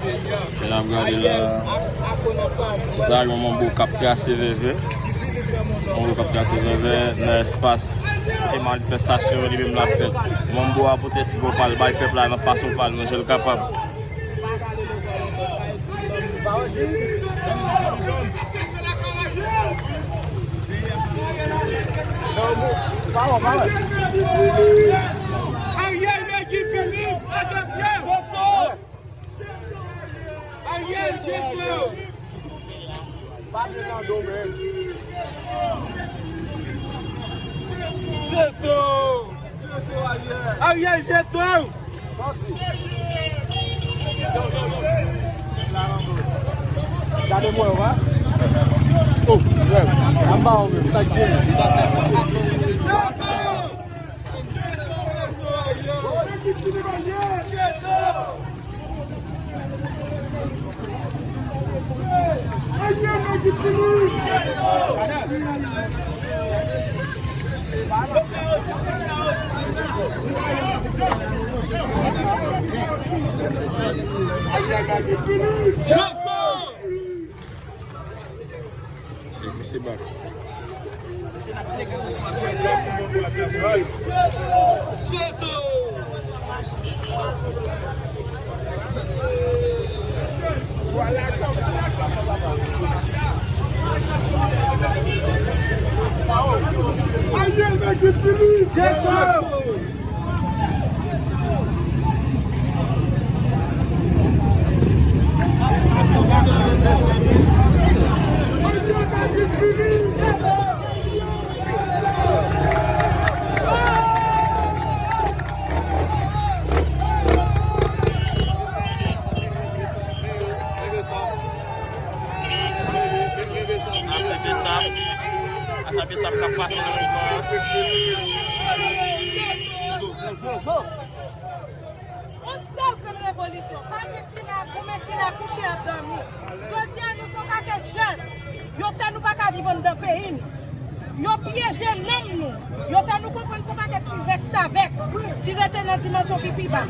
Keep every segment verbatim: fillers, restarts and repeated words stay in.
Jan n ap gade la, se sa, yon manbo k ap trase vèvè. Manbo k ap trase vèvè nan espas kote manifestasyon li menm l ap fèt. Manbo a pote sipò pa l bay pèp la nan fason pa l, nan jan l kapab. Ariel Guy Philippe, Ariel, jeto! Pa vin nan domèn. Jeto! Ariel, jeto! Gade mwen, wa. Oh, frè m. Anba w menm, sa k jere. Misye, misye bak. Sa se Besap. Sa se Besap k ap pase nan mouvman an. Yon sèl grenn revolisyon. Pa gen sila, goumen sila, kouche ap dòmi. Jodi a, nou se yon pakèt jèn. Yo fè nou pa ka viv anndan peyi n. Yo pyeje nanm nou. Yo fè nou konprann se yon pakèt ti restavèk ki rete nan dimansyon ki pi ba.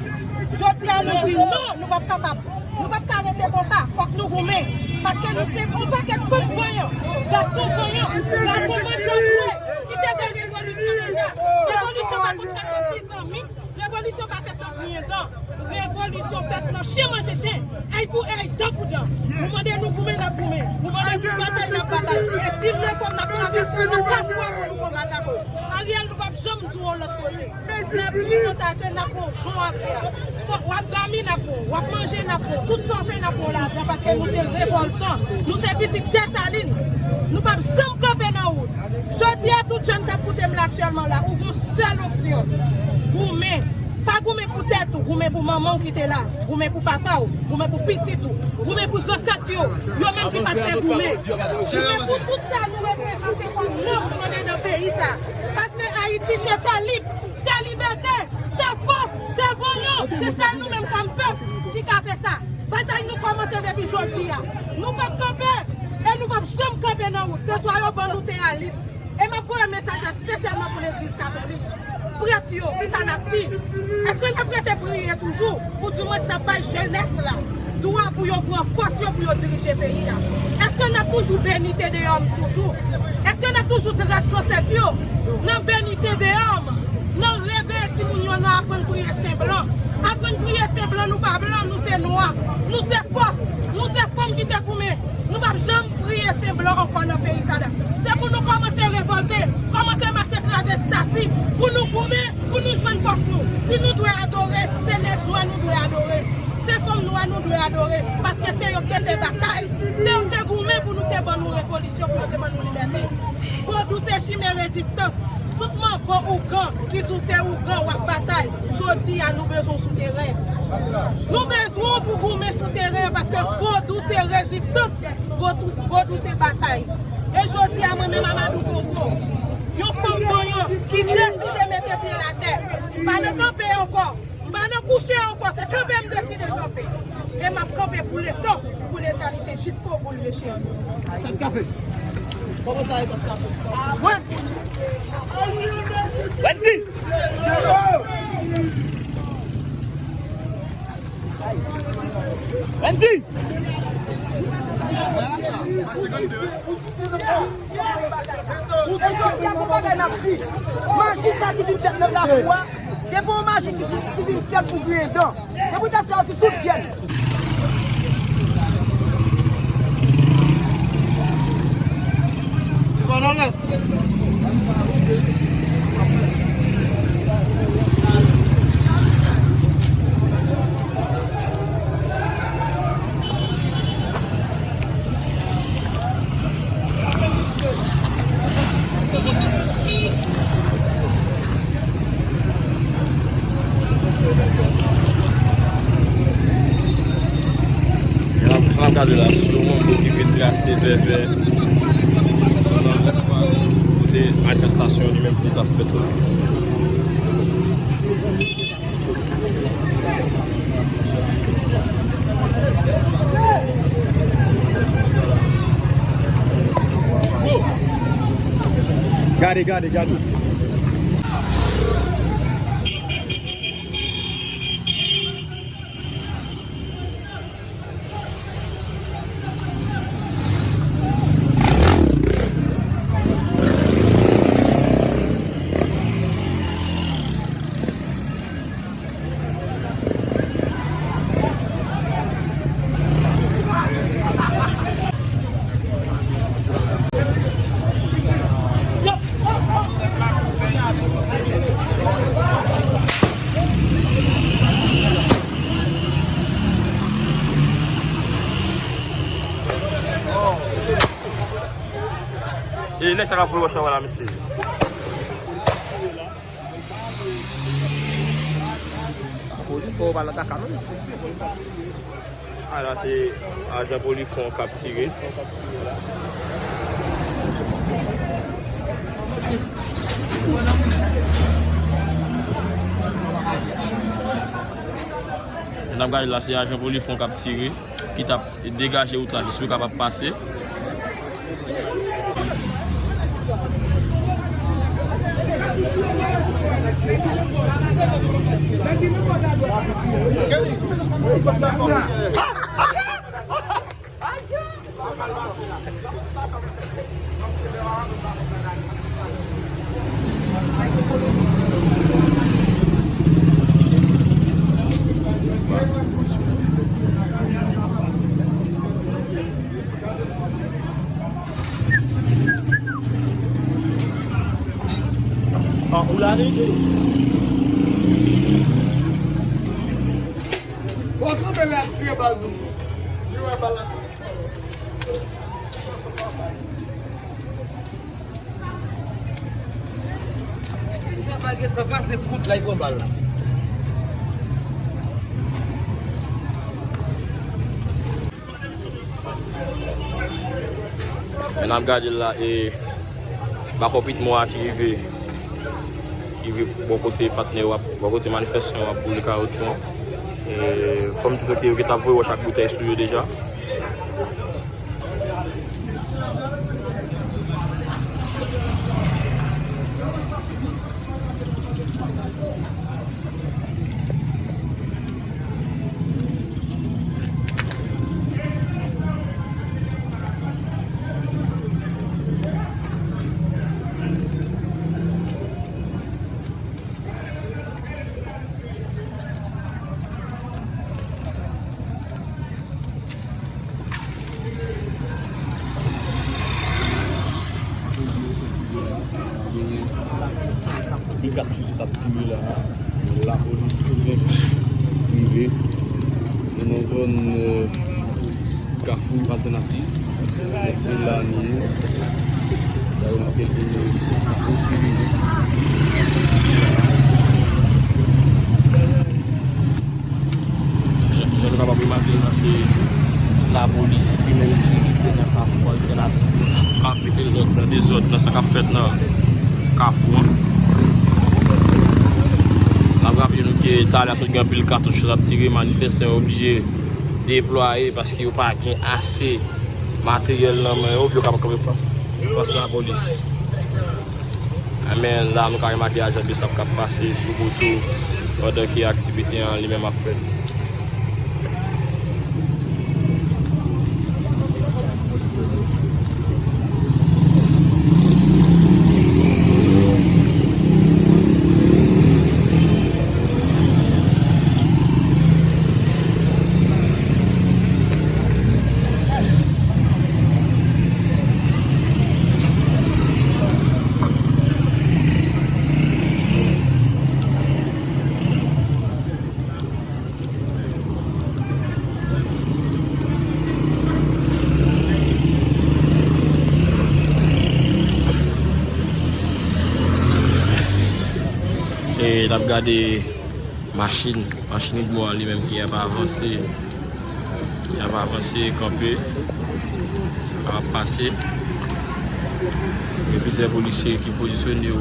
Jodi a, nou di non, nou p ap kapab. Nou p ap ka rete konsa. Fòk nou goumen. Paske nou se yon pakèt fanm vanyan, gason vanyan, gason mantjandwe ki te fè revolisyon deja. Revolisyon pa konn fèt nan ti zanmi. Revolisyon pa fèt nan griyen dan. Revolisyon fèt nan chen manje chen, èy pou èy, dan pou dan. Ou mande nou goumen, n ap goumen. Ou mande nou batay, n ap batay. E si nou leve, n ap travèse nan kafou a pou nou konbat avè w. Ariel, nou p ap janm di w yon lòt kote. N ap di w konsa ke n ap pran w jan w ap ye a. Fòk w ap dòmi, n ap pran w. W ap manje, n ap pran w. Tout sa w fè, n ap pran w ladan, paske nou se revòltan. Nou se pitit Desalin. Nou p ap janm kanpe nan wout. Jodi a, tout jèn k ap koute m la aktyèlman la, ou gon sèl opsyon. Goumen. Pa goumen pou tèt ou, goumen pou manman w ki te la. Goumen pou papa w, goumen pou pitit ou, goumen pou zansèt yo, yo menm ki pa t vle goumen. Goumen pou tout sa nou reprezante kòm nanm anndan peyi sa. Paske Ayiti se tè lib, tè libète, tè fòs, tè vanyan. Se sèl nou menm kòm pèp ki ka fè sa. Batay nou kòmanse depi jodi a. Nou p ap kanpe e nou p ap janm kanpe nan wout. Se swa yo ban nou tè a lib. E m ap voye mesaj la espesyalman pou legliz katolik. Prèt yo, kisa n ap di? Èske n ap rete priye toujou? Pou dimwens n ap bay jenès la dwa pou yo pran fòs yo pou yo dirije peyi a? Èske n ap toujou beni Te Deyòm toujou? Èske n ap toujou trèt zansèt yo nan beni Te Deyòm, nan reveye timoun yo, nan aprann priye Sen Blan? Aprann priye Sen Blan, nou pa blan, nou se nwa, nou se fòs, nou se fanm ki te goumen. Nou p ap janm priye Sen Blan ankò nan peyi sa la. Se pou nou kòmanse revòlte, kòmanse mache kraze estati, pou nou goumen, pou nou jwenn fòs nou. Si nou dwe adore, se nèg nwa nou dwe adore. Se fanm nwa nou dwe adore, paske se yo ki te fè batay. Se yo ki te goumen pou nou te ban nou revolisyon, pou yo te ban nou libète. Vodou se chimen rezistans. Tout manbo ougan ki di w se ougan w ap batay, jodi a nou bezwen w sou teren. Nou bezwen w pou goumen sou teren paske vodou se rezistans, vodou, vodou se batay. E jodi a mwen menm Amadou Kongo, yon fanm vanyan ki deside mete pye l atè, m pa nan kanpe ankò. M pa nan kouche ankò, se kanpe m deside kanpe. E m ap kanpe pou letan, pou letanite, jiskobou, mesye. Tèt kafe. Kòman sa ye, tèt kafe? Wi. Let's see. Let's go. Renzi! E jodi a, gon bagay n ap di. Majistra ki vin fèt nan Kafou a, se pa yon maji ki, ki vin fèt pou griyen dan. Se poutèt sa yo di tout jèn. N ap, n ap gade la, sou yon mango ki vin trase vèvè nan espas kote manifestasyon li menm li t ap fèt la. Gade, gade, gade. E nèg sa k ap voye wòch la, mesye. Polis fò yo pa nan kaka non, mesye. A la, se ajan Polifront k ap tire. N ap gade la, se ajan Polifront k ap tire, ki t ap degaje wout la jis pou yo kapab pase. An, ou la vérité. Fò kanpe lè ap tire bal nou. Li wè bal la. Sa pa gen tan kase kout la, li pran bal la. Men n ap gade l la, e, bakò Pitmò a ki rive, ki rive bò kote patnè yo ap, bò kote manifestan yo ap boule kawotchou an. E, fò m di nou ke yo gentan ap voye wòch ak boutèy sou yo deja. Gen kat sou sou k ap tire la. Lapolis rive. Se nan zòn, euh, Kafou Altènativ. Se la nou ye. La yo make l pou Jan, jan nou kapab imajine la, se lapolis li menm ki rive nan Kafou Altènativ ap mete lòd nan dezòd nan sa k ap fèt nan Kafou an. N ap raple nou ke talè a sot gen anpil katouch k ap tire, manifestan yo oblije deplwaye paske yo pa gen ase materyèl nan men yo pou yo kapab kanpe fas, fas lapolis. Men la, nou ka remake ajan BSAP k ap pase sou moto pandan ke aktivite an li menm ap fèt. E n ap gade machin, machin Udmo a li menm ki ap avanse, ki ap avanse kanpe, ap pase. Gen plizyè polisye ki pozisyone yo.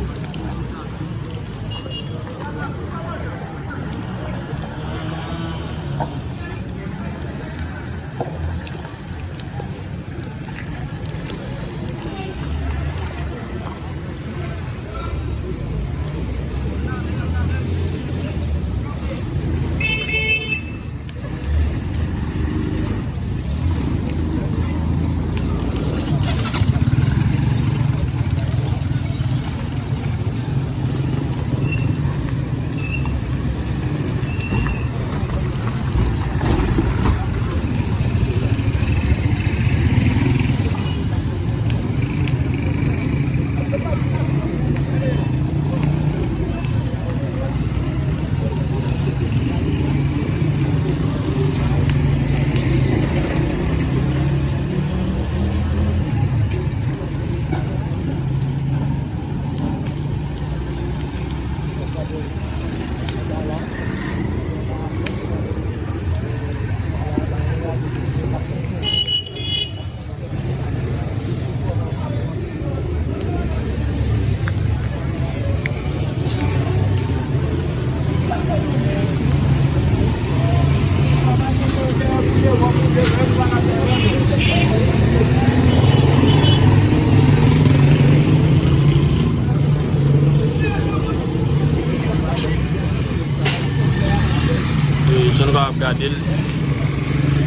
E, jan nou kapab gade l,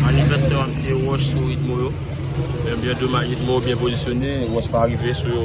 manifestan yo ap tire wòch sou Udmo yo. Men byen domaj, Udmo byen pozisyone, wòch pa rive sou yo.